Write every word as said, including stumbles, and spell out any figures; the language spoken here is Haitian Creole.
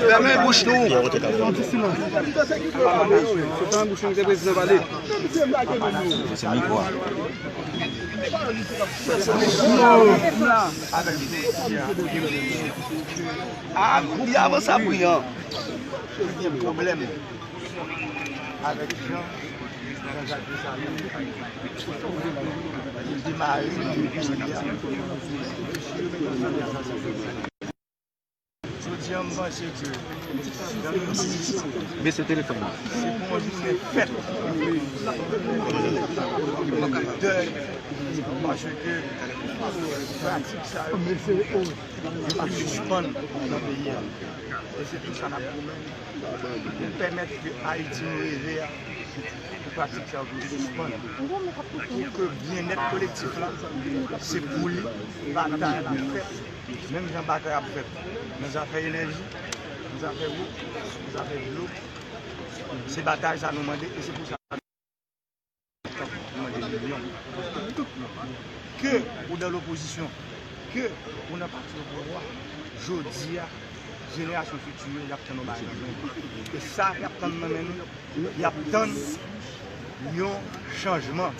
Fèmen bouch nou. A, li avanse a pri an. Gen pwoblèm avèk jan Jean Jacques Dessalines demare nan peyi a. Jodi a, m panse ke Mesye telefòn nan. Se pou yon jounen fèt. Dèy, paske pratik sa yo, yo pa sispann nan peyi a. E se pou sa n ap goumen pou pèmèt ke Ayiti nou reve a, pou pratik sa yo pou sispann. Pou ke byennèt kolektif la, se pou li batay la fèt. Menm jan batay ap fèt nan zafè enèji, nan zafè wout, nan zafè dlo, se batay sa nou mande e se pou sa nou mande linyon. Ke ou nan lopozisyon, ke ou nan pati o pouvwa, jodi a, jenerasyon fiti yo, y ap tann yon bagay nan men nou. E sa y ap tann nan men nou, y ap tann yon chanjman.